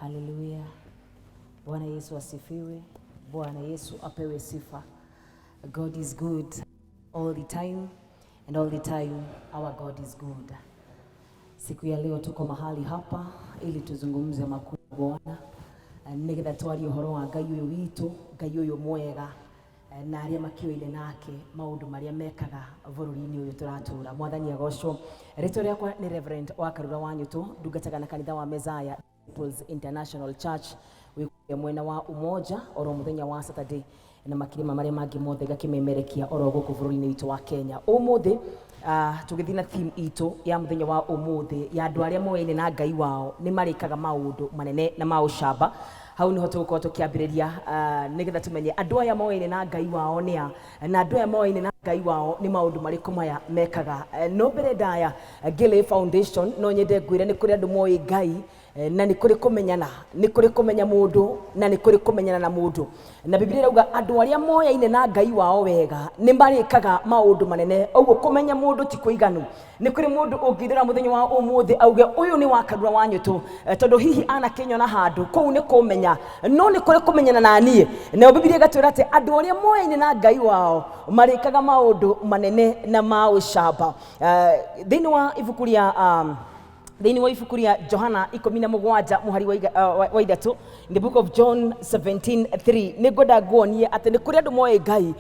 Haleluya. Bwana Yesu asifiwe. Bwana Yesu apewe sifa. God is good all the time and all the time our God is good. Siku ya leo tuko mahali hapa ili tuzungumze makuu ya Bwana nigetha twarie uhoro wa Ngai uyu witu, Ngai uyu mwega na aria makĩoine nake maũndũ marĩa mekaga bũrũri-inĩ ũyũ tũratũra. Mwathani agocwo. Rĩtwa rĩakwa nĩ Reverend wa Karura wa Nyũtũ, ndungataga na kanitha wa Messiah People's International Church wĩ kũrĩa mwena wa Umoja oro mũthenya wa Saturday na makĩria ma marĩa mangĩ mothe ngakĩmemerekia oro gũkũ bũrũri-inĩ witũ wa Kenya. Ũmũthĩ tũgĩthiĩ na theme itũ ya mũthenya wa ũmũthĩ ya andũ arĩa moyaine na Ngai wao nĩ marĩkaga maũndũ manene na ma ũcamba. Hau nĩho tũgũkorwo tũkĩambĩrĩria nĩgetha tũmenye andũ aya moyaine na Ngai wao nĩ a, na andũ aya moyaine na Ngai wao nĩ maũndũ marĩkũ maya mekaga. No mbere ndaya Ngĩlĩ Foundation no nyende ngwĩre nĩ kũrĩ andũ moĩ Ngai na nĩ kũrĩ kũmenyana, nĩ kũrĩ kũmenya mũndũ na nĩ kũrĩ kũmenyana na mũndũ. Na Biblia ĩrauga andũ arĩa moyaine na Ngai wao wega nĩ marĩkaga maũndũ manene. Ũguo kũmenya mũndũ ti kũiganu. Nĩ kũrĩ mũndũ ũngĩndora mũthenya wa ũmũthĩ auge ũyũ nĩ wa Karura wa Nyũtũ, tondũ hihi anakĩnyona handũ, kũu nĩ kũmenya, no nĩ kũrĩ kũmenyana na niĩ. Nayo Biblia ĩgatwĩra atĩ andũ arĩa moyaine na Ngai wao marĩkaga maũndũ manene na ma ũcamba. Thĩinĩ wa ibuku rĩa thĩinĩ wa ibuku rĩa Johana 17 mũhari wa wa 3, in the book of John 17:3, nĩ ngwenda nguonie atĩ nĩ kũrĩ andũ moĩ Ngai,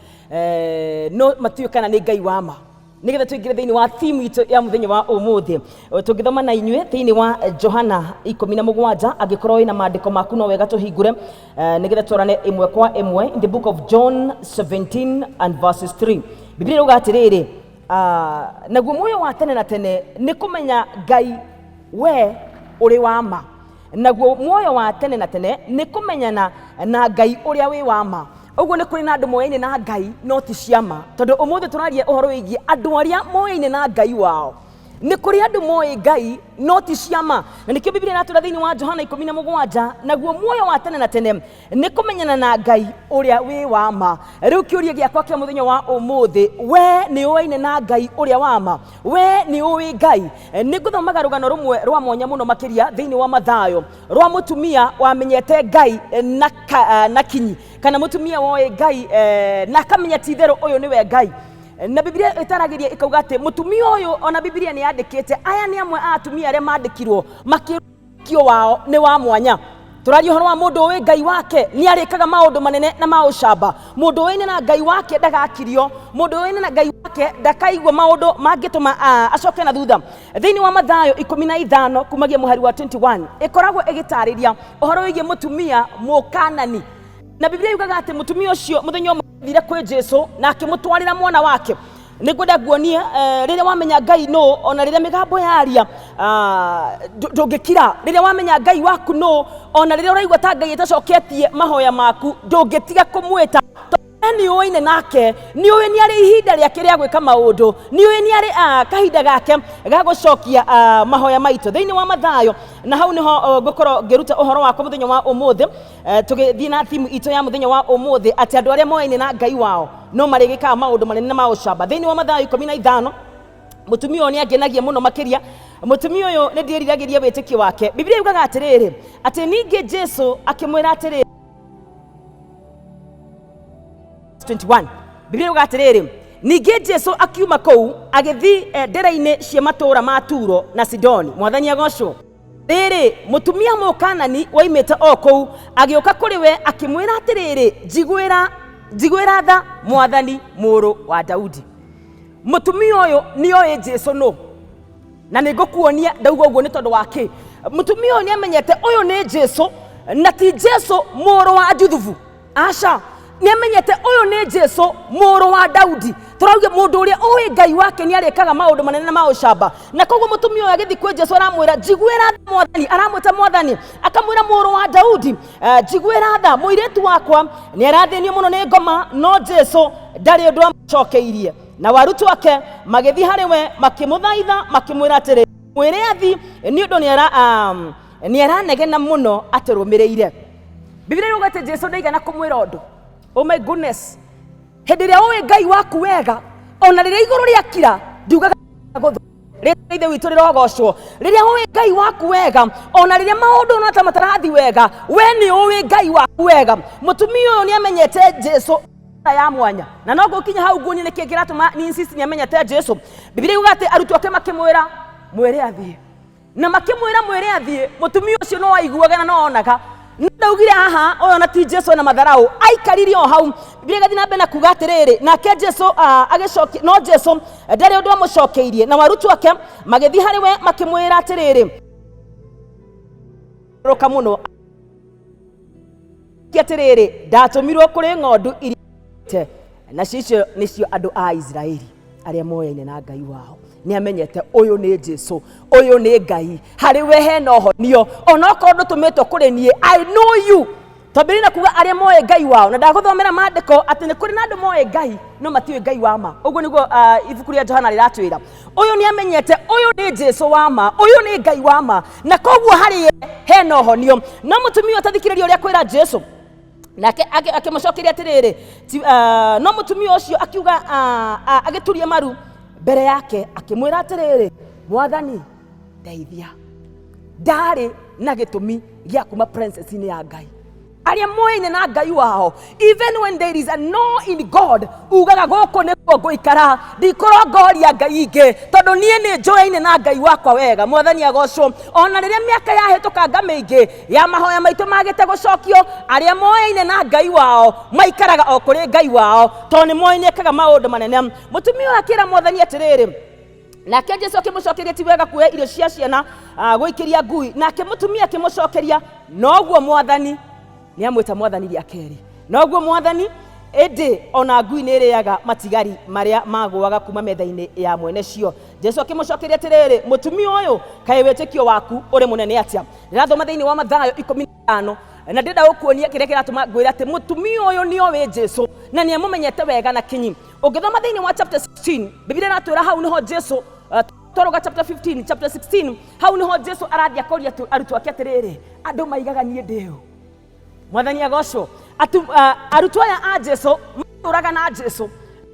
no matiũĩ kana nĩ Ngai wa ma. Nĩgetha tũingĩre thĩinĩ wa theme itũ ya mũthenya wa ũmũthĩ, tũngĩthoma na inyuĩ thĩinĩ wa Johana 17, angĩkorwo wĩna maandĩko maku no wega tũhingũre, nĩgetha twarane ĩmwe kwa ĩmwe. In the book of John 17 and verses 3, Biblia ĩrauga atĩrĩrĩ, naguo muoyo wa tene na tene nĩ kũmenya Ngai we ũrĩ wa ma. Naguo muoyo wa tene na tene nĩ kũmenyana na Ngai ũrĩa wĩ wa ma. Ũguo nĩ kũrĩ na andũ moyaine na Ngai no ti ciama, tondũ ũmũthĩ tũraria ũhoro wĩgiĩ andũ arĩa moyaine na Ngai wao. Nĩ kũrĩ andũ moĩ Ngai no ti ciama, na nĩkĩo Biblia ĩratwĩra thĩinĩ wa Johana 17, naguo muoyo wa tene na tene nĩ kũmenyana na Ngai ũrĩa wĩ wa ma. Rĩu kĩũria gĩakwa kĩa mũthenya wa ũmũthĩ, we nĩ ũaine na Ngai ũrĩa wa ma? We nĩ ũĩ Ngai? Nĩ ngũthomaga rũgano rũmwe rwa mwanya mũno makĩria thĩinĩ wa Mathayo rwa mũtumia wamenyete Ngai na kinyi, kana mũtumia woĩ Ngai na akamenya ti itherũ ũyũ nĩwe Ngai. Na Biblia ĩtaragĩria ĩkauga atĩ mũtumia ũyũ, ona Biblia nĩ yandĩkĩte aya nĩ amwe a atumia arĩa mandĩkirwo makĩrwo wao nĩ wa mwanya. Tũraria ũhoro wa mũndũ ũĩ Ngai wake nĩ arĩkaga maũndũ manene na ma ũcamba. Mũndũ ũĩ na Ngai wake ndagakirio, mũndũ ũĩ na Ngai wake ndakaigua maũndũ mangĩtũma acoke na thutha. Thĩinĩ wa Mathayo 15 kumagia mũhari wa 21 ĩkoragwo ĩgĩtarĩria ũhoro wĩgiĩ mũtumia Mũkanani. Na Biblia yugaga atĩ mũtumia ũcio mũthenya ũmwe athire kwĩ Jesu na akĩmũtwarĩra mwana wake. Nĩ ngwenda nguonie, rĩrĩa wamenya Ngai nũ, ona rĩrĩa mĩgambo yaria, ndũngĩkira. Rĩrĩa wamenya Ngai waku nũ, ona rĩrĩa ũraigua ta Ngai ĩtacoketie mahoya maku, ndũngĩtiga kũmwĩta. We nĩ ũĩne nake, nĩ ũĩ nĩ arĩ ihinda rĩake rĩa gwĩka maũndũ, nĩ ũĩ nĩ arĩ kahinda gake ga gũcokia mahoya maitũ. Thĩinĩ wa Mathayo, na hau nĩho ngũkorwo ngĩruta ũhoro wakwa mũthenya wa ũmũthĩ, tũgĩthiĩ na theme itũ ya mũthenya wa ũmũthĩ atĩ andũ arĩa moyaine na Ngai wao no marĩgĩkaga maũndũ manene na ma ũcamba. Thĩinĩ wa Mathayo 15, mũtumia ũyũ nĩ angenagia mũno makĩria. Mũtumia ũyũ nĩ ndĩriragĩria wĩtĩkio wake. Biblia yugaga atĩrĩrĩ, atĩ ningĩ Jesu akĩmwĩra atĩrĩrĩ, 21, Biblia yugaga atĩrĩrĩ, ningĩ Jesu akiuma kũu agĩthiĩ ndĩra-inĩ cia matũũra ma Turo na Sidoni. Mwathani agocwo. Rĩrĩ, mũtumia Mũkanani woimĩte o kũu agĩũka kũrĩ we akĩmwĩra atĩrĩrĩ, njiguĩra, njiguĩra tha, Mwathani, mũrũ wa Daudi. Mũtumia ũyũ nĩ oĩ Jesu nũ, na nĩ ngũkuonia ndauga ũguo nĩ tondũ wa kĩ. Mũtumia ũyũ nĩ amenyete ũyũ nĩ Jesu, na ti Jesu mũrũ wa Juthubu. Aca, nĩ amenyete ũyũ nĩ Jesu mũrũ wa Daudi. Tũrauga mũndũ ũrĩa ũĩ Ngai wake nĩ arĩkaga maũndũ manene na ma ũcamba. Na koguo mũtumia ũyũ agĩthiĩ kwĩ Jesu aramwĩra, njiguĩra tha Mwathani, aramwĩta Mwathani, akamwĩra mũrũ wa Daudi, njiguĩra tha, mũirĩtu wakwa nĩ arathĩnio mũno nĩ ngoma. No Jesu ndarĩ ũndũ amũcokeirie. Na arutwo ake magĩthiĩ harĩ we makĩmũthaitha makĩmwĩra atĩrĩ, mwĩre athiĩ, nĩ ũndũ nĩ aranegena mũno atũrũmĩrĩire. Biblia yugaga atĩ Jesu ndaigana kũmwĩra ũndũ. Oh my goodness. Hĩndĩ ĩrĩa ũĩ Ngai waku wega, ona rĩrĩa igũrũ rĩakira, ndiugaga gũthũ. Rĩtwa Ithe witũ rĩrogocwo. Rĩrĩa ũĩ Ngai waku wega, ona rĩrĩa maũndũ ona ta matarathi wega, we nĩ ũĩ Ngai waku wega. Mũtumia ũyũ nĩ amenyete Jesu ya mwanya, na no ngũkinya hau nguonie nĩkĩ kĩratũma ni insist nĩ amenyete Jesu. Bibilia yugaga atĩ arutwo ake makĩmwĩra mwĩre athiĩ, na makĩmwĩra mwĩre athiĩ, mũtumia ũcio no aiguaga na no onaga, no ndaugire haha ũyũ ona ti Jesu na matharau, aikarire o hau. Bibilia ĩgathiĩ na mbere na kuga atĩrĩrĩ, nake Jesu agĩcokia, no Jesu ndarĩ ũndũ amũcokeirie, nao arutwo ake magĩthiĩ harĩ we makĩmwĩra atĩrĩrĩ, rũka mũno atĩrĩrĩ, ndatũmirwo kũrĩ ng'ondu iria, nacio icio nĩcio andũ a Isiraeli arĩa moyaine na Ngai wao. Nĩ amenyete ũyũ nĩ Jesu, ũyũ nĩ Ngai, harĩ we hena ũhonio, onokorwo ndũtũmĩtwo kũrĩ niĩ, I know you. Twambĩrĩrie na kuga arĩa moĩ Ngai wao, na ndagũthomera maandĩko atĩ nĩ kũrĩ na andũ moĩ Ngai no matiũĩ Ngai wa ma. Ũguo nĩguo ibuku rĩa Johana rĩratwĩra. Ũyũ nĩ amenyete ũyũ nĩ Jesu wa ma, ũyũ nĩ Ngai wa ma, na koguo harĩ ye hena ũhonio. No mũtumia ũtathikĩrĩria ũrĩa kwĩra Jesu, nake akĩmũcokeria atĩrĩrĩ, no mũtumia ũcio akiuga, agĩturia maru mbere yake akĩmwĩra atĩrĩrĩ, Mwathani ndeithia. Ndarĩ na gĩtũmi gĩa kuma princess-inĩ ya Ngai. Arĩa moyaine na Ngai wao, even when there is a no in God, ugaga gũkũ nĩkuo ngũikara, ndikũrongoria Ngai ingĩ, tondũ niĩ nĩ njũyaine na Ngai wakwa wega. Mwathani agocwo. Ona rĩrĩa mĩaka yahĩtũkanga mĩingĩ ya mahoya maitũ magĩte gũcokio, arĩa moyaine na Ngai wao maikaraga o kũrĩ Ngai wao, tondũ nĩ moĩ nĩ ekaga maũndũ manene. Mũtumia ũyũ akĩra Mwathani atĩrĩrĩ, nake Jesu akĩmũcokeria, ti wega kuoya irio cia ciana gũikĩria ngui. Nake mũtumia akĩmũcokeria, noguo Mwathani. Nĩ amwĩta Mwathani rĩa kerĩ, noguo Mwathani, ĩndĩ ona ngui nĩ ĩrĩaga matigari marĩa magũaga kuma metha-inĩ ya mwene cio. Jesu akĩmũcokeria atĩrĩrĩ, mũtumia ũyũ, kaĩ wĩtĩkio waku ũrĩ mũnene atĩa? Ndĩrathoma thĩinĩ wa Mathayo 15, na ndĩrenda gũkuonia kĩrĩa kĩratũma ngwĩre atĩ mũtumia ũyũ nĩ oĩ Jesu na nĩ amũmenyete wega na kinyi. Ũngĩthoma thĩinĩ wa chapter 16, Biblia ĩratwĩra hau nĩho Jesu, twaroga chapter 15, chapter 16, hau nĩho Jesu arathiĩ akoria arutwo ake atĩrĩrĩ, andũ maigaga niĩ ndĩ ũ? Mwathani agocwo. Arutwo aya a Jesu matũraga na Jesu,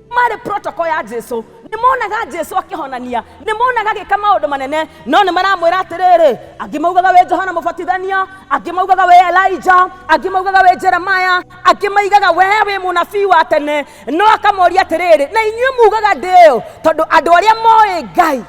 marĩ protocol ya Jesu, nĩ monaga Jesu akĩhonania, nĩ monaga agĩka maũndũ manene, no nĩ maramwĩra atĩrĩrĩ, angĩ maugaga wĩ Johana Mũbatithania, angĩ maugaga wĩ Elijah, angĩ maugaga wĩ Jeremiah, angĩ maigaga we wĩ mũnabii wa tene. No akamoria atĩrĩrĩ, na inyuĩ mugaga ndĩ ũ? Tondũ andũ arĩa moĩ Ngai,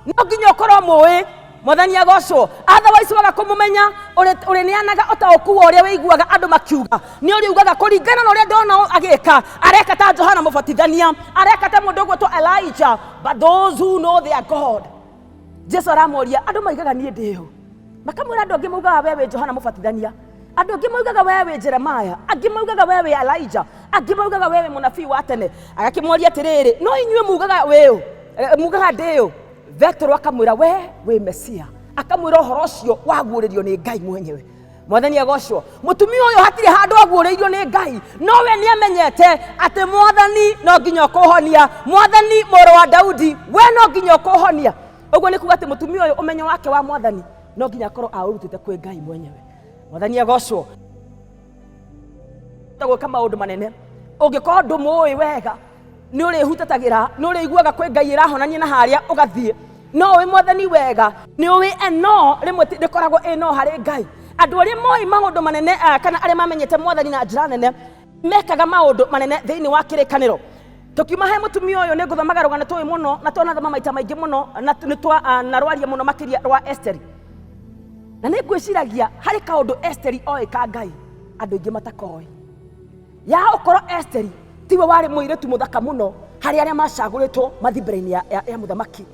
no nginya ũkorwo mũĩ. Mwathani agocwo. Otherwise waga kũmũmenya, ũrĩneanaga ũtaũku wa ũrĩa wĩiguaga andũ makiuga. Nĩ ũrĩugaga kũringana na ũrĩa ndona agĩka, areka ta Johana Mũbatithania, areka ta mũndũ ũgwĩtwo Elijah. But those who know their God, Jesu aramoria, andũ maigaga niĩ ndĩ ũ? Makamwĩra andũ angĩ maugaga we wĩ Johana Mũbatithania, andũ angĩ maugaga we wĩ Jeremiah, angĩ maugaga we wĩ Elijah, angĩ maugaga we wĩ mũnabii wa tene. Agakĩmoria atĩrĩrĩ, no inyuĩ mugaga wĩ ũ? Mugaga ndĩ ũ? Petero akamwĩra we wĩ Mesia, akamwĩra ũhoro ũcio waguũrĩrio nĩ Ngai mwenyewe. Mwathani agocwo. Mũtumia ũyũ hatirĩ handũ aguũrĩirio nĩ Ngai, no we nĩ amenyete atĩ Mwathani no nginya ũkũhonia, Mwathani mũrũ wa Daudi, we no nginya ũkũhonia. Ũguo nĩ kuga atĩ mũtumia ũyũ ũmenyo wake wa Mwathani no nginya akorwo aũrutĩte kwĩ Ngai mwenyewe. Mwathani agocwo. Gwĩka maũndũ manene ũngĩkorwo ndũmũĩ wega, nĩ ũrĩhutatagĩra, nĩ ũrĩiguaga kwĩ Ngai ĩrahonania na harĩa ũgathiĩ. No ũĩ Mwathani wega, nĩ ũĩ eno rĩmwe ndĩkoragwo ĩ no harĩ Ngai. Andũ arĩa moĩ maũndũ manene, kana arĩa mamenyete Mwathani na njĩra nene, mekaga maũndũ manene thĩinĩ wa kĩrĩkanĩro. Tũkiuma he mũtumia ũyũ, nĩ ngũthomaga rũgano tũĩ mũno na twanathoma maita maingĩ mũno, na nĩ twa na rwaria mũno makĩria rwa Esteri. Na nĩ ngwĩciragia harĩ kaũndũ Esteri oĩ ka Ngai andũ aingĩ matakoĩ. Ya ũkorwo Esteri tiwe warĩ mũirĩtu mũthaka mũno harĩ arĩa macagũrĩtwo mathiĩ mbere-inĩ ya mũthamaki,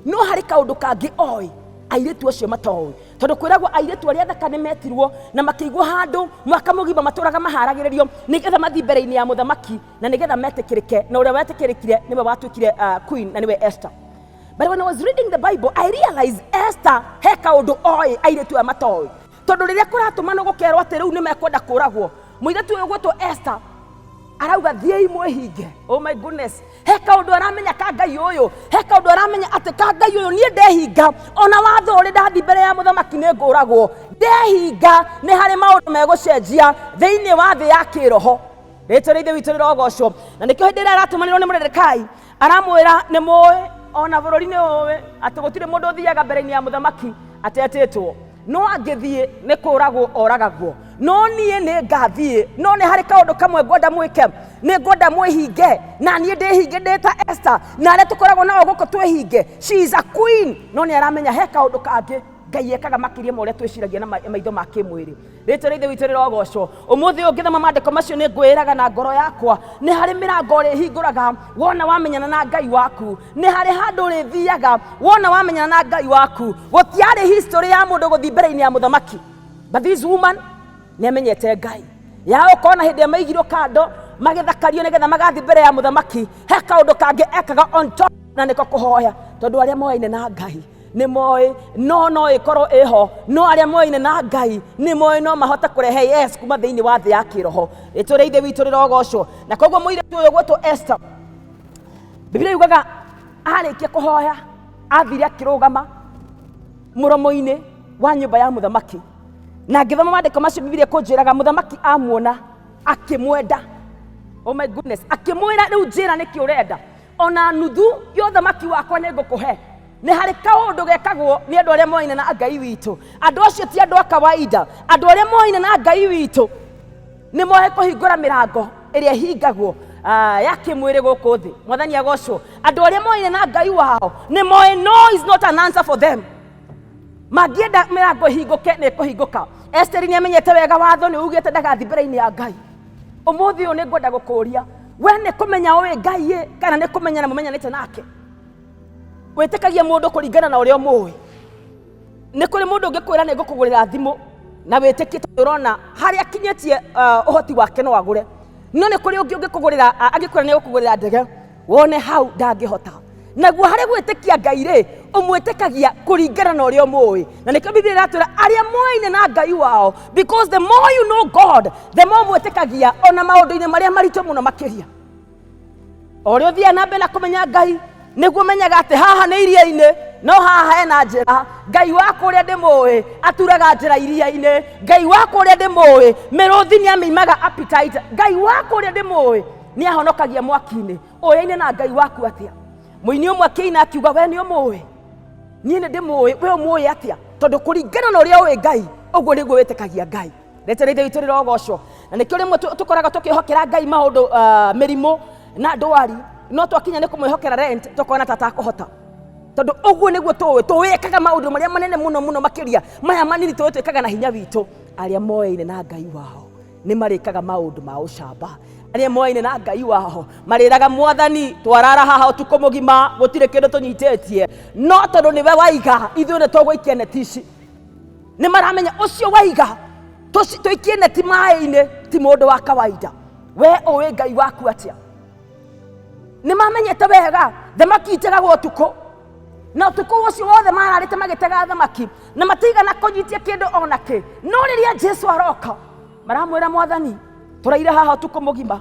no harĩ kaũndũ kangĩ oĩ airĩtu acio matoĩ, tondũ kwĩragwo airĩtu arĩa athaka nĩ metirwo na makĩigwo handũ mwaka mũgima matũraga maharagĩrĩrio nĩgetha mathiĩ mbere-inĩ ya mũthamaki na nĩgetha metĩkĩrĩke, na ũrĩa wetĩkĩrĩkire nĩwe watuĩkire queen, na nĩwe Esther. But when I was reading the Bible, I realized Esther he kaũndũ oĩ airĩtu aya matoĩ, tondũ rĩrĩa kũratũmanwo gũkerwo atĩ rĩu nĩ mekwenda kũragwo, mũirĩtu ũyũ ũgwĩtwo Esther arauga thiĩi mwĩhinge. Oh my goodness, he kaũndũ aramenya ka Ngai ũyũ, he kaũndũ aramenya atĩ ka Ngai ũyũ, niĩ ndehinga, ona watho ũrĩ ndathiĩ mbere ya mũthamaki nĩ ngũragwo, ndehinga nĩ harĩ maũndũ megũcenjia thĩinĩ wa thĩ ya kĩroho. Rĩtwa rĩa Ithe witũ rĩrogocwo. Na nĩkĩo hĩndĩ ĩrĩa aratũmanĩrwo nĩ Moredekai, aramwĩra nĩ mũĩ Ona bũrũri nĩ ũĩ atĩ gũtirĩ mũndũ ũthiaga mbere-inĩ ya mũthamaki atetĩtwo. No angĩthiĩ nĩ kũragwo oragagwo. No niĩ nĩ ngathiĩ. No nĩ harĩ kaũndũ kamwe ngwenda mwĩke. Nĩ ngwenda mwĩhinge. Na niĩ ndĩhinge ndĩ ta Esther. Na arĩa tũkoragwo nao gũkũ twĩhinge. She is a queen. No nĩ aramenya he kaũndũ kangĩ Ngai ekaga makĩria ma ũrĩa twĩciragia na maitho ma kĩmwĩrĩ. Rĩtwa rĩa Ithe witũ rĩrogocwo. Ũmũthĩ ũyũ ngĩthoma maandĩko macio nĩ ngwĩraga na ngoro yakwa, nĩ harĩ mĩrango ũrĩhingũraga wona wamenyana na Ngai waku. Nĩ harĩ handũ ũrĩthiaga wona wamenyana na Ngai waku. Gũtiarĩ history ya mũndũ gũthiĩ mbere-inĩ ya mũthamaki. But this woman nĩ amenyete Ngai. Ya ũkona hĩndĩ ĩrĩa maigirwo kando magĩthakario nĩgetha magathiĩ mbere ya mũthamaki, he kaũndũ kangĩ ekaga on top na nĩko kũhoya, tondũ arĩa moyaine na Ngai nĩ moĩ no no ĩkorwo ĩho, no arĩa moyaine na Ngai nĩ moĩ no mahote kũrehe yes kuma thĩinĩ wa thĩ ya kĩroho. Rĩtwa rĩa Ithe witũ rĩrogocwo. Na koguo mũirĩtu ũyũ gwĩtwo Esther, Biblia yugaga arĩkia kũhoya athire akĩrũgama mũromo-inĩ wa nyũmba ya mũthamaki, na ngĩthoma maandĩko macio Biblia ĩkũnjĩraga mũthamaki amuona akĩmwenda. Oh my goodness, akĩmwĩra rĩu njĩra nĩkĩ ũrenda, ona nuthu ya ũthamaki wakwa nĩ ngũkũhe. Nĩ harĩ kaũndũ gekagwo nĩ andũ arĩa moaine na Ngai witũ. Andũ acio ti andũ a kawaida. Andũ arĩa moaine na Ngai witũ nĩ moĩ kũhingũra mĩrango ĩrĩa ĩhingagwo ya kĩmwĩrĩ gũkũ thĩ. Mwathani agocwo. Andũ arĩa moaine na Ngai wao nĩ moĩ no is not an answer for them. Mangĩenda mĩrango ĩhingũke nĩ ĩkũhingũka. Esteri nĩ amenyete wega watho nĩ ugĩte ndagathiĩ mbere-inĩ ya Ngai. Ũmũthĩ ũyũ nĩ ngwenda gũkũria, we nĩ kũmenya ũĩ Ngai ĩ, kana nĩ kũmenya na mũmenyanĩte nake? Wĩtĩkagia mũndũ kũringana na ũrĩa ũmũĩ. Nĩ kũrĩ mũndũ ũngĩkwĩra nĩ ngũkũgũrĩra thimũ na wĩtĩkie tondũ ũrona harĩa akinyĩtie ũhoti wake no agũre. No nĩ kũrĩ ũngĩ ũngĩkũgũrĩra, angĩkwĩra nĩ egũkũgũrĩra ndege, wone hau ndangĩhota. Naguo harĩ gwĩtĩkia Ngai rĩ, ũmwĩtĩkagia kũringana na ũrĩa ũmũĩ. Na nĩkĩo Biblia ĩratwĩra arĩa moaine na Ngai wao, because the more you know God, the more mwĩtĩkagia ona maũndũ-inĩ marĩa maritũ mũno makĩria. O ũrĩa ũthiaga na mbere na kũmenya Ngai, nĩguo ũmenyaga atĩ haha nĩ iria-inĩ, no haha hena njĩra. Ngai wakwa ũrĩa ndĩmũĩ aturaga njĩra iria-inĩ. Ngai wakwa ũrĩa ndĩmũĩ mĩrũthi nĩ amĩimaga appetite. Ngai wakwa ũrĩa ndĩmũĩ nĩ ahonokagia mwaki-inĩ. Ũyaine na Ngai waku atĩa? Mũini ũmwe akĩina akiuga, we nĩ ũmũĩ, niĩ nĩ ndĩmũĩ, we ũmũĩ atĩa? Tondũ kũringana na ũrĩa ũĩ Ngai, ũguo nĩguo wĩtĩkagia Ngai. Rĩtwa rĩa Ithe witũ rĩrogocwo. Na nĩkĩo rĩmwe tũkoraga tũkĩhokera Ngai maũndũ, mĩrimũ na ndwari, no twakinya nĩ kũmwĩhokera rent tũkona ta takũhota. Tondũ ũguo nĩguo tũĩ, tũĩkaga maũndũ marĩa manene mũno mũno makĩria, maya manini tũĩ twĩkaga na hinya witũ. Arĩa moyaine na Ngai wao nĩ marĩkaga maũndũ ma ũcamba. Arĩa moyaine na Ngai wao marĩraga Mwathani, twarara haha ũtukũ mũgima gũtirĩ kĩndũ tũnyitĩtie, no tondũ nĩwe waiga ithuĩ nĩ tũgũikia neti ici. Nĩ maramenya ũcio waiga tũikie neti maĩ-inĩ ti mũndũ wa kawaida. We ũĩ Ngai waku atĩa? Nĩ mamenyete wega thamaki itegagwo ũtukũ, na ũtukũ ũcio wothe mararĩte magĩtega thamaki na matigana kũnyitia kĩndũ ona kĩ. No rĩrĩa Jesu aroka maramwĩra, Mwathani, tũraire haha ũtukũ mũgima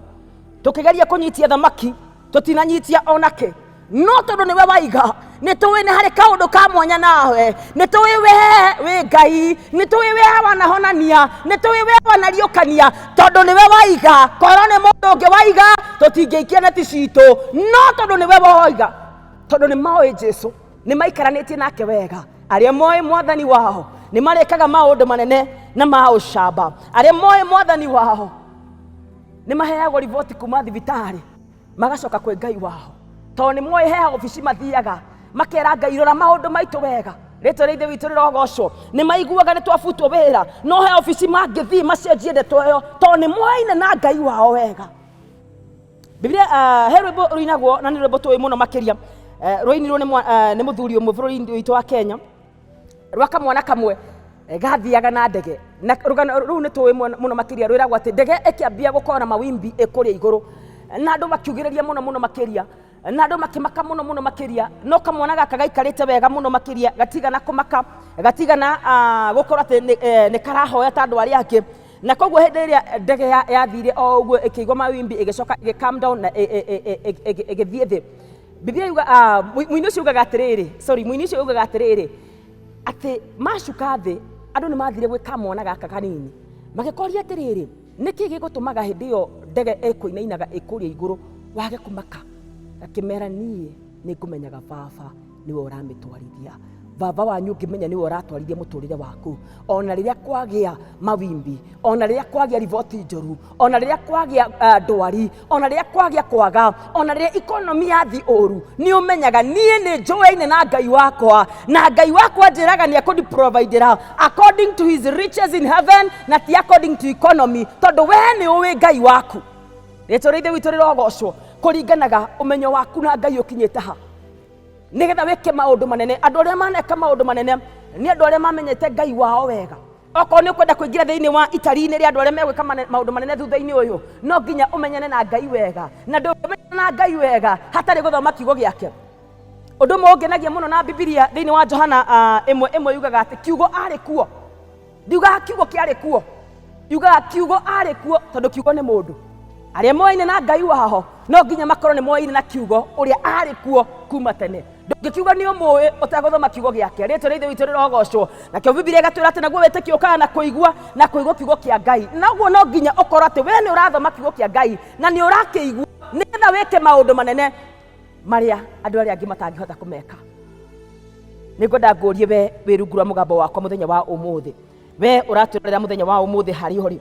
tũkĩgeria kũnyitia thamaki, tũtinanyitia ona kĩ, no tondũ nĩwe waiga, nĩ tũĩ nĩ harĩ kaũndũ ka mwanya nawe, nĩ tũĩ we wĩ Ngai, nĩ tũĩ we wanahonania, nĩ tũĩ we wanariũkania, tondũ nĩwe waiga. Korwo nĩ mũndũ ũngĩ waiga tũtingĩikia neti citũ, no tondũ nĩwe waiga, tondũ nĩ moĩ Jesu, nĩ maikaranĩtie nake wega. Arĩa moĩ Mwathani wao nĩ marĩkaga maũndũ manene na ma ũcamba. Arĩa moĩ Mwathani wao nĩ maheagwo riboti kuma thibitarĩ magacoka kwĩ Ngai wao, tondũ nĩ moĩ he obici mathiaga makera Ngai, rora maũndũ maitũ wega. Rĩtwa rĩa Ithe witũ rĩrogocwo. Nĩ maiguaga nĩ twabutwo wĩra, no he obici mangĩthiĩ macenjie ndeto ĩyo, tondũ nĩ moaine na Ngai wao wega. Biblia, he rwĩmbo rũinagwo na nĩ rwĩmbo tũĩ mũno makĩria, rwainirwo nĩ mũthuri ũmwe bũrũri-inĩ witũ wa Kenya, rwa kamwana kamwe gathiaga na ndege. Na rũgano rũu nĩ tũĩ mũno makĩria, rwĩragwo atĩ ndege ĩkĩambia gũkorwo na mawimbi ĩkũrĩa igũrũ, na andũ makiugĩrĩria mũno mũno makĩria, na andũ makĩmaka mũno mũno makĩria, no kamwana gaka gaikarĩte wega mũno makĩria, gatigana kũmaka, gatigana gũkorwo atĩ nĩ karahoya ta andũ arĩa angĩ. Na koguo hĩndĩ ĩrĩa ndege yathire o ũguo ĩkĩigua mawimbi, ĩgĩcoka ĩgĩ calm down na ĩgĩthiĩ thĩ. Biblia yuga, mũini ũcio ugaga atĩrĩrĩ, sorry, mũini ũcio ugaga atĩrĩrĩ, atĩ macuka thĩ, andũ nĩ mathire gwĩ kamwana gaka kanini, magĩkoria atĩrĩrĩ, nĩkĩ gĩgũtũmaga hĩndĩ ĩyo ndege ĩkũinainaga ĩkũrĩa igũrũ wage kũmaka? Gakĩmera, niĩ Nĩ ngũmenyaga baba nĩwe ũramĩtwarithia. Baba wanyu ũngĩmenya nĩwe ũratwarithia mũtũrĩre waku, ona rĩrĩa kwagĩa mawimbi, ona rĩrĩa kwagĩa riboti njũru, ona rĩrĩa kwagĩa ndwari, ona rĩrĩa kwagĩa kwaga, ona rĩrĩa ikonomi yathi ũru, nĩ ũmenyaga niĩ nĩ njũaine na Ngai wakwa, na Ngai wakwa njĩraga nĩ ekũndi-providera according to his riches in heaven na ti according to economy, tondũ we nĩ ũĩ Ngai waku. Rĩtwa rĩa Ithe witũ rĩrogocwo. Kũringanaga ũmenyo waku na Ngai ũkinyĩte ha, nĩgetha wĩke maũndũ manene. Andũ arĩa maneka maũndũ manene nĩ andũ arĩa mamenyete Ngai wao wega. Okorwo nĩ ũkwenda kũingĩra thĩinĩ wa itari-inĩ rĩa andũ arĩa megwĩka maũndũ manene thutha-inĩ ũyũ, no nginya ũmenyane na Ngai wega, na ndũngĩmenyana na Ngai wega hatarĩ gũthoma kiugo gĩake. Ũndũ ũmwe ũngenagia mũno na Bibilia thĩinĩ wa Johana 1:1 yugaga atĩ kiugo arĩ kuo. Ndiugaga kiugo kĩarĩ kuo, yugaga kiugo arĩ kuo, tondũ kiugo nĩ mũndũ. Arĩa moaine na Ngai wao no nginya makorwo nĩ moaine na kiugo ũrĩa arĩ kuo kuma tene. Ndũngĩkiuga nĩ ũmũĩ ũtegũthoma kiugo gĩake. Rĩtwa rĩa Ithe witũ rĩrogocwo. Nakĩo Bibilia ĩgatwĩra atĩ naguo wĩtĩkio ũkaga na kũigua, na kũigua kiugo kĩa Ngai. Noguo no nginya ũkorwo atĩ we nĩ ũrathoma kiugo kĩa Ngai na nĩ ũrakĩigua, nĩgetha wĩke maũndũ manene marĩa andũ arĩa angĩ matangĩhota kũmeka. Nĩ ngwenda ngũrie we wĩ rungu rwa mũgambo wakwa mũthenya wa ũmũthĩ, we ũratwĩrorera mũthenya wa ũmũthĩ, harĩa ũrĩ,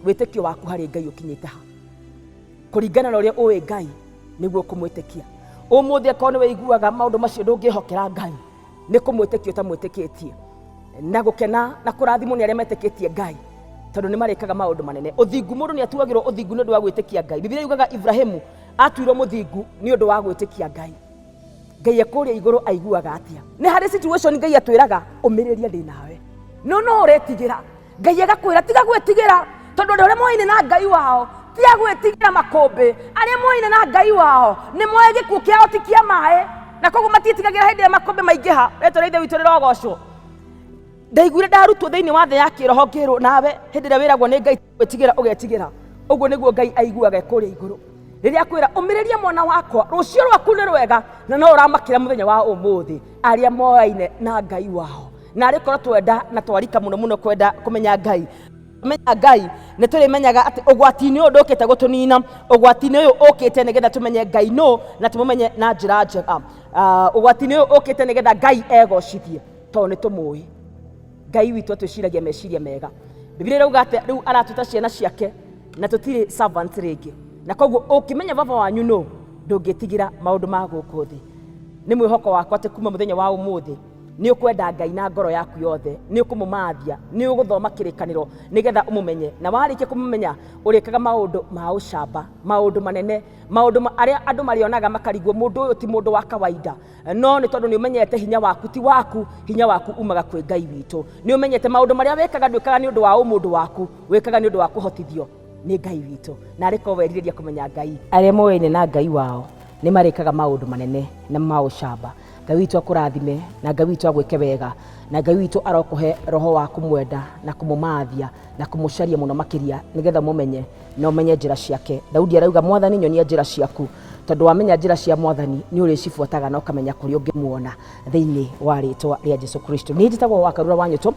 wĩtĩkio waku harĩ Ngai ũkinyĩte ha? Kũringana na ũrĩa ũĩ Ngai nĩguo ũkũmwĩtĩkia. Ũmũthĩ akorwo nĩ wĩiguaga maũndũ macio ndũngĩhokera Ngai, nĩ kũmwĩtĩkia ũtamwĩtĩkĩtie. Na gũkena na kũrathimwo nĩ arĩa metĩkĩtie Ngai, tondũ nĩ marĩkaga maũndũ manene. Ũthingu, mũndũ nĩ atuagĩrwo ũthingu nĩ ũndũ wa gwĩtĩkia Ngai. Bibilia yugaga Ibrahimu atuirwo mũthingu nĩ ũndũ wa gwĩtĩkia Ngai. Ngai ekũrĩa igũrũ aiguaga atĩa? Nĩ harĩ situation Ngai atwĩraga ũmĩrĩria, ndĩ nawe, no no ũretigĩra. Ngai agakwĩra tiga gwĩtigĩra, tondũ andũ arĩa moaine na Ngai wao ti a gwĩtigĩra makũmbĩ. Arĩa moaine na Ngai wao nĩ moĩ gĩkuũ kĩao ti kĩa maĩ, na koguo matiĩtigagĩra hĩndĩ ĩrĩa makũmbĩ maingĩha. Rĩtwa rĩa Ithe witũ rĩrogocwo. Ndaiguire ndarutwo thĩinĩ wa thĩ ya kĩroho ngĩrwo, nawe hĩndĩ ĩrĩa wĩragwo nĩ Ngai gwĩtigĩra ũgetigĩra. Ũguo nĩguo Ngai aiguaga kũrĩa igũrũ rĩrĩa akwĩra ũmĩrĩrie mwana wakwa, rũciũ rwaku nĩ rwega, na no ũramakĩra mũthenya wa ũmũthĩ. Arĩa moaine na Ngai wao, na arĩ korwo twenda na twarika mũno mũno kwenda kũmenya Ngai, menya Ngai, nĩ tũrĩmenyaga atĩ ũgwati-inĩ ũyũ ndũkĩte gũtũnina. Ũgwati-inĩ ũyũ ũkĩte nĩgetha tũmenye Ngai nũ na tũmũmenye na njĩra njega. Ũgwati-inĩ ũyũ ũkĩte nĩgetha Ngai egocithie, tondũ nĩ tũmũĩ Ngai witũ atwĩciragia meciria mega. Bibilia ĩrauga atĩ rĩu aratwĩta ciana ciake na tũtirĩ servants rĩngĩ, na koguo ũngĩmenya baba wanyu nũ, ndũngĩtigĩra maũndũ ma gũkũ thĩ. Nĩ mwĩhoko wakwa atĩ kuma mũthenya wa ũmũthĩ nĩ ũkwenda Ngai na ngoro yaku yothe, nĩ ũkũmũmathia, nĩ ũgũthoma kĩrĩkanĩro nĩgetha ũmũmenye, na warĩkia kũmũmenya ũrĩkaga maũndũ ma ũcamba, maũndũ manene, maũndũ arĩa andũ marĩonaga makarigwo mũndũ ũyũ ti mũndũ wa kawaida. No nĩ tondũ nĩ ũmenyete hinya waku ti waku, hinya waku umaga kwĩ Ngai witũ. Nĩ ũmenyete maũndũ marĩa wĩkaga ndwĩkaga nĩ ũndũ wa ũmũndũ waku, wĩkaga nĩ ũndũ wa kũhotithio nĩ Ngai witũ. Na arĩ korwo werirĩria kũmenya Ngai. Arĩa moyaine na Ngai wao nĩ marĩkaga maũndũ manene na ma ũcamba. Ngai witũ akũrathime, na Ngai witũ agwĩke wega, na Ngai witũ arokũhe roho wa kũmwenda na kũmũmathia na kũmũcaria mũno makĩria, nĩgetha ũmũmenye na ũmenye njĩra ciake. Daudi arauga, Mwathani, nyonia njĩra ciaku, tondũ wamenya njĩra cia Mwathani nĩ ũrĩcibuataga na ũkamenya kũrĩa ũngĩmuona thĩinĩ wa rĩtwa rĩa Jesu Kristo. Niĩ njĩtagwo Wakarura wa Nyũtũ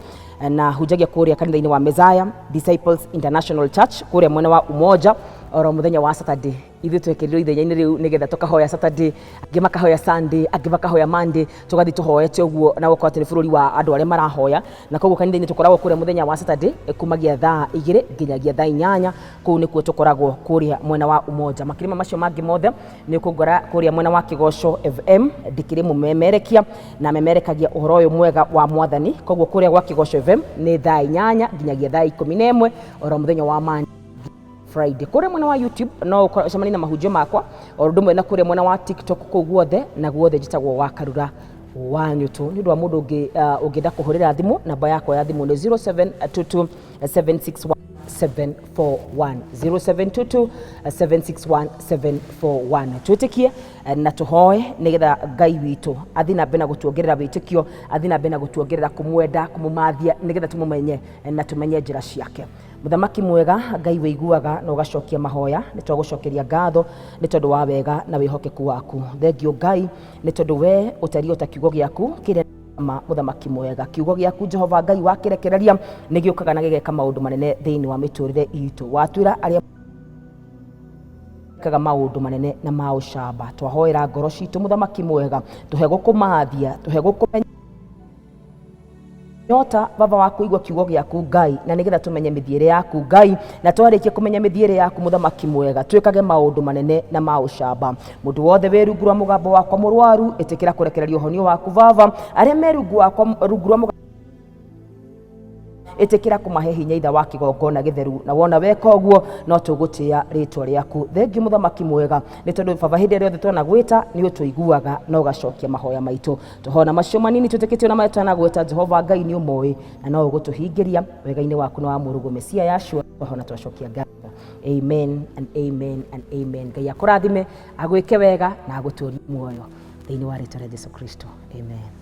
na hunjagia kũrĩa kanitha-inĩ wa Messiah Disciples International Church kũrĩa mwena wa Umoja oro mũthenya wa Saturday. Ithuĩ twekĩrirwo ithenya-inĩ rĩu nĩgetha tũkahoya Saturday, angĩ makahoya Sunday, angĩ makahoya Monday, tũgathiĩ tũhoete ũguo na gũkorwo atĩ nĩ bũrũri wa andũ arĩa marahoya. Na koguo kanitha-inĩ tũkoragwo kũrĩa mũthenya wa Saturday kumagia thaa 2 nginyagia thaa 8. Kũu nĩkuo tũkoragwo kũrĩa mwena wa Umoja. Makĩria macio mangĩ mothe nĩ ũkũngora kũrĩa mwena wa Kĩgoco FM, ndikĩrĩ mũmemerekia na memerekagia ũhoro ũyũ mwega wa Mwathani. Koguo kũrĩa gwa Kĩgoco FM nĩ thaa 8 nginyagia thaa 11 oro mũthenya wa Monday Friday. Kũrĩa mwena wa YouTube no ũcemanie na mahunjio makwa o ũndũ ũmwe na kũrĩa mwena wa TikTok, kũu guothe na guothe njĩtagwo Wakarura wa Nyũtũ. Nĩ ũndũ wa mũndũ ũngĩenda kũhũrĩra thimũ, namba yakwa ya thimũ nĩ 0722 761 741, 0722 761 741. Twĩtĩkie na tũhoe nĩgetha Ngai witũ athiĩ na mbere na gũtuongerera wĩtĩkio, athiĩ na mbere na gũtuongerera kũmwenda, kũmũmathia, nĩgetha tũmũmenye na tũmenye njĩra ciake. Mũthamaki mwega, Ngai wĩiguaga na ũgacokia mahoya, nĩ twagũcokeria ngatho nĩ tondũ wa wega na wĩhokeku waku. Thengio Ngai nĩ tondũ we ũtariĩ o ta kiugo gĩaku kĩrĩa ma mũthamaki mwega. Kiugo gĩaku Jehova Ngai wakĩrekereria nĩ gĩũkaga na gĩgeka maũndũ manene thĩinĩ wa mĩtũrĩre itũ. Watwĩra arĩa Kaga maũndũ manene na ma ũcamba. Twahoera ngoro citũ, mũthamaki mwega, tũhe gũkũmathia, tũhe gũkũmenya nyota, baba wa kũigua kiugo gĩaku, Ngai, na nĩgetha tũmenye mĩthiĩre yaku, Ngai, na twarĩkia kũmenya mĩthiĩre yaku, mũthamaki mwega, twĩkage maũndũ manene na ma ũcamba. Mũndũ wothe wĩ rungu rwa mũgambo wakwa mũrwaru, ĩtĩkĩra kũrekereria ũhonio waku, baba. Arĩa me rungu wakwa, rungu rwa mũgambo, ĩtĩkĩra kũmahe hinya itha wa kĩgongona gĩtheru, na wona weka ũguo no tũgũtĩa rĩtwa rĩaku. Thengiũ, mũthamaki mwega, nĩ tondũ baba, hĩndĩ ĩrĩa yothe twanagwĩta nĩ ũtũiguaga na ũgacokia mahoya maitũ. Tũhona macio manini twĩtĩkĩtio na marĩa twanagwĩta, Jehova Ngai, nĩ ũmoĩ na no ũgũtũhingĩria wega-inĩ waku na wa mũrũguo Mesia Yashua. Twahona, twacokia ngatho. Amen and amen and amen. Ngai akũrathime, agwĩke wega na agũtũrie muoyo thĩinĩ wa rĩtwa rĩa Jesu Kristo. Amen.